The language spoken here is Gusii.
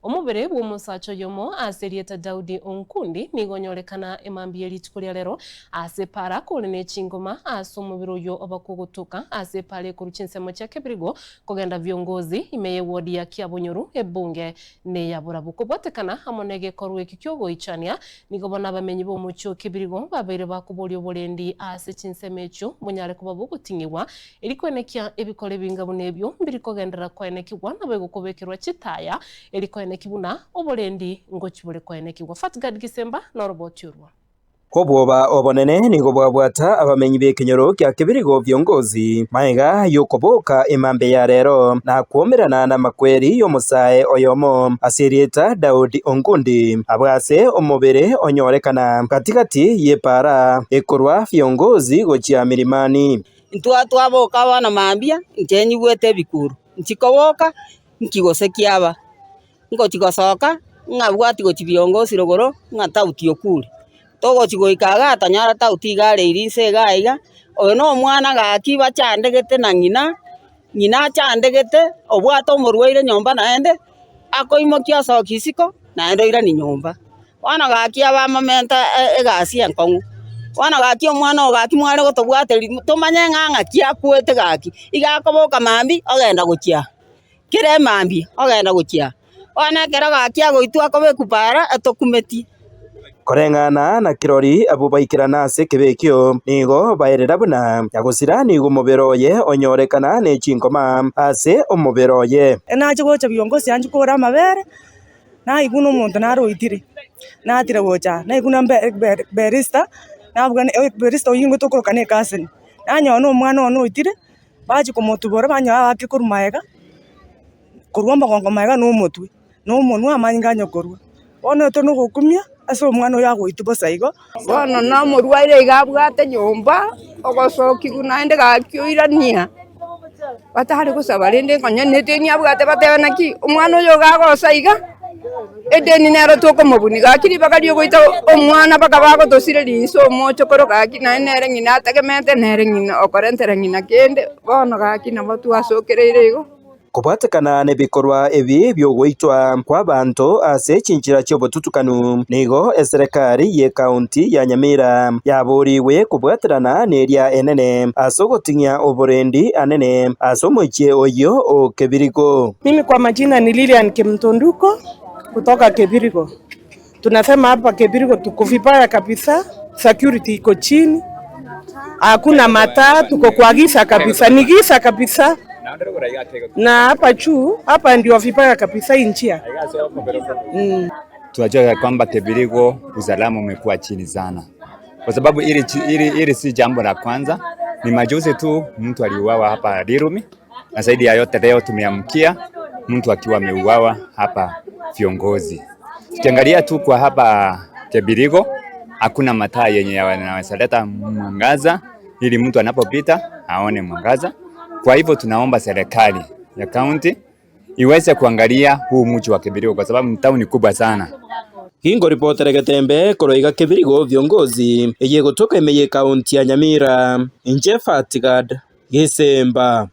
Omobere bw'omosacha oyomo ase erieta Daudi Onkundi nigo onyorekana emambia ye rituko ria rero ase epaara kore ne chingoma ase omobere oyio obakwa ogotoka ase epaara ekorwa chinsemo chia Kebirigo kogenda Viongozi ime y'ewodi ya Kiabonyoru ebunge neya borabu. Kobwatekana amo negekorwa eki ki'ogoichania nigo bono abamenyi b'omochie o Kebirigo babeire bakoboria oborendi ase chinsemo echio bonyare koba bogoting'igwa Erio koenekia ebikora ebinga buna ebio mbiri kogenderera koenekigwa, naboigo kobekerwa chitaya, erio koeneki buna oborendi ngochia bore koenekigwa. Fatgard Gisemba noroboti orwo. Obwoba obonene nigo bwabwata abamenyi b'ekenyoro kia Kebirigo viongozi magega y'okoboka emambia ya rero na kwomerana namakweri y'omosae oyomo ase erieta Daudi Ongundi abwo ase omobere onyorekana gati-gati y'epaara ekorwa viongozi gochia Milimani. Intwe twaboka bono mambia, inche nyigwete ebikuro, nchikoboka, nki gose kiaba, ngochi gosoka, ng'abwati gochia viongozi rogoro, ng'a tauti okure. Togochi goika igaa tonyora tauti iga areiri inse iga iga, oyo na omwana gaki bachandegete na ng'ina, ng'ina achandegete, obwate omorwaire nyomba naende, akoimokia osokia isiko, naende oirania nyomba. Bono gaki abamomenta egasi enkong'u, bono gaki omwana oyo gaki mware gotobwateria tomanye ng'a ng'aki akwete gaki, iga akoboka mambia ogenda gochia aa, kera emambia ogenda gochia aa. Bono ekero gaki agoitwa akobekwa para etokumetie. Koreng'ana na kirori abwo baikerana ase ekebe ekio, nigo baerera buna nyagosira nigo omobere oye onyorekana ne chinkoma ase omobere oye. Nache gocha viongozi anche kogora amabere. Naigwa buna omonto nare oitire, natira gocha aa, naigwa buna mbe be berista, nabuga ne berista oywo nigo tokoroka na ecousin, nanyora na omwana one oitire, bachia komotubora banyora aakire korwa magega, korwa omogongo magega na omotwe, na omonwe amanyinga anya korwa. Bono intwe nogokumia ase omwana oyo agoitwa bosa igo. Bono nomorwaire iga abwate nyomba, ogosokigwa naende gaki oirania, batare gosaba rende nonye na edeni abwate batebe naki, omwana oyo iga agosa iga, edeni nero tokomobunia gaki ribaga riogoita omwana mpaka bagotosireria inse omochokoro gaki naende nere ng'ina ategemeete nere ng'ina okorentera ng'ina kende, bono gaki nabo twasokereire igo. Kobwatekana nebikorwa ebi bi'ogoitwa kw'abanto ase chinchera chi'obotutukanu, nigo eserekari y'Ekaunti ya Nyamira yaborigwe kobwaterana neria enene ase ogoting'ia oborendi anene ase omochie oyio o Kebirigo. Mimi kwa majina ni Lilian Kimtunduko kutoka Kebirigo. Tunasema hapa Kebirigo tuko vibaya kabisa, security iko chini, hakuna mataa, tuko kwa giza kabisa, ni giza kabisa. Na hapa juu hapa ndio vibaya kabisa hii njia mm. Tunajua ya kwamba Kebirigo usalama umekuwa chini sana, kwa sababu ili, ili, ili si jambo la kwanza. Ni majuzi tu mtu aliuawa hapa Rirumi, na zaidi ya yote leo tumeamkia mtu akiwa ameuawa hapa viongozi. Tukiangalia tu kwa hapa Kebirigo hakuna mataa yenye yanaweza leta mwangaza ili mtu anapopita aone mwangaza. Kwa hivyo tunaomba serikali ya kaunti iweze kuangalia huu mji wa Kebirigo kwa sababu ni ni kubwa sana. Gingoripotera Getembe korwa iga Kebirigo viongozi eye gotoka ime ye kaunti ya Nyamira inche Fatigad Gisemba.